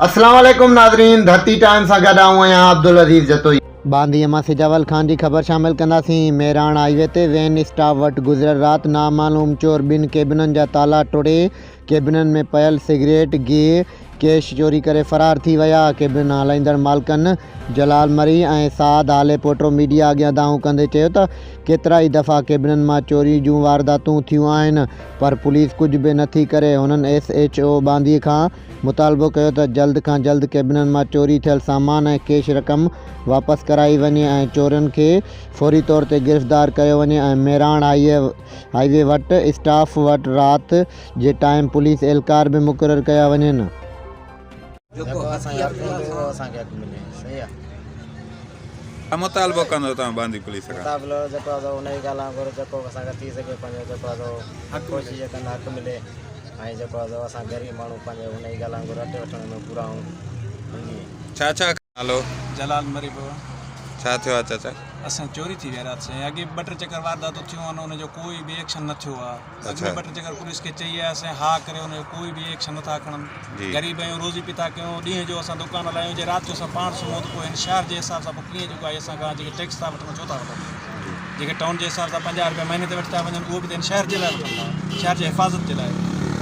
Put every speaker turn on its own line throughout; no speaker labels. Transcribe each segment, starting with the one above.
اسلام عليڪم ناظرين ڌرتي ٽائيم سان گڏ آئون آهيان عبدالعزيز جتوئي.
ٻانڌيء مان سجاول خان جي خبر شامل ڪنداسين. مهراڻ هائي وي تي وين اسٽاپ وٽ گذريل رات نامعلوم چور ٻن ڪيبنن جا تالا ٽوڙي ڪيبنن ۾ پيل سگريٽ، گيهه، ڪيش چوري ڪري فرار ٿي ويا. ڪيبنن هلائيندڙ مالڪن جلال مري ۽ سعد هاليپوٽو ميڊيا اڳيان دانهون ڪندي چيو ته ڪيترائي دفعا ڪيبنن مان چوري جون وارداتون ٿيون آهن پر پوليس ڪجهه به نٿي ڪري. هنن ايس ايڇ او ٻانڌي کان مطالبو ڪيو ته جلد کان جلد ڪيبنن مان چوري ٿيل سامان ۽ ڪيش رقم واپس ڪرائي وڃي ۽ چورن کي فوري طور تي گرفتار ڪيو وڃي ۽ مهراڻ هائي وي وٽ اسٽاف وٽ رات جي ٽائيم پوليس اهلڪار به مقرر ڪيا وڃن.
جيڪو اسان کي حق هوندو اهو اسان کي حق ملي صحيح آ.
ڇا مطالبو ڪندو توهان باندي پوليس کان؟
مطالبو جيڪو آ سو ان ئي ڳالهه وانگر جيڪو به اسان کي ٿي سگهي پنهنجو جيڪو آ سو ڪوشش ڪندا حق ملي ۽ جيڪو آ سو اسان غريب ماڻهو پنهنجو ان ئي ڳالهه وانگر اٽي وٺڻ ۾ پورا آهيون سمجهي.
ڇا ڇا نالو؟
جلال مري بابا.
ڇا ٿيو آ چاچا؟
اسان چوري ٿي ويا رات سائين اڳي به ٻه ٽي چڪر وارداتون ٿيون آهن ان جو ڪوئي به ايڪشن نه ٿيو آ اڳ ۾ ٻه ٽي چڪر پوليس کي چئي آياسين ها ڪري ان جو ڪوئي به ايڪشن نه ٿا کڻن غريب آهيون روزي پي ٿا ڪيون ڏينهن جو اسان دڪان هلايون جي رات جو اسان پاڻ سمهون ته پوء هن شهر جي حساب سان پوء ڪيئن جيڪو آهي اسان کان جيڪي ٽيڪس ٿا وٺن ڇو ٿا وٺن جيڪي ٽائون جي حساب سان 50 روپيا مهيني تي وٺي ٿا وڃن اهو به ته هن شهر جي لاء وٺن ٿا شهر جي حفاظت جي لاء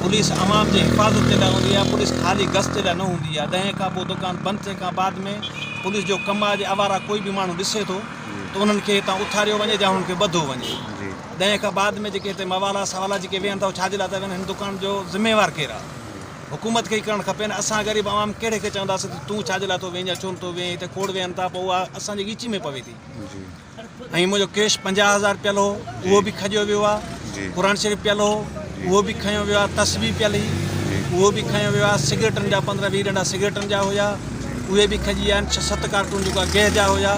پوليس عوام جي حفاظت جي لاء هوندي آهي پوليس خالي گس جي لاء نه هوندي آهي ڏهين کان پوء دڪان بند ٿئي کان بعد ۾ پوليس جو ڪم آهي جي آواره ڪوئي به ماڻهو ڏسي ٿو ته انهن کي هتان اٿاريو وڃي يا انهن کي ٻڌو وڃي ڏهين کان بعد ۾ جيڪي هتي موالا سوالا جيڪي ويهن ٿا اهي ڇا جي لاء ٿا ويهن هن دڪان جو ذميوار ڪير آهي حڪومت کي ئي ڪرڻ کپي نه اسان غريب عوام ڪهڙي کي چونداسين ته تون ڇا جي لاء ٿو ويهين يا ڇو نٿو ويهين هتي کوڙ ويهن ٿا پوء اها اسان جي ڳچي ۾ پوي ٿي ۽ منهنجو ڪيش 50 هزار پيل هو اهو به کڄيو ويو آهي قرآن شريف پيل هو اهو به کنيو ويو آهي تسبيح پيل هئي اهو به کنيو ويو آهي سگريٽن جا 15 20 ڏنڊا سگريٽن جا هيا اهي به کڄي ويا آهن ڇهه ست ڪارٽون جيڪو آهي گيهه جا هيا.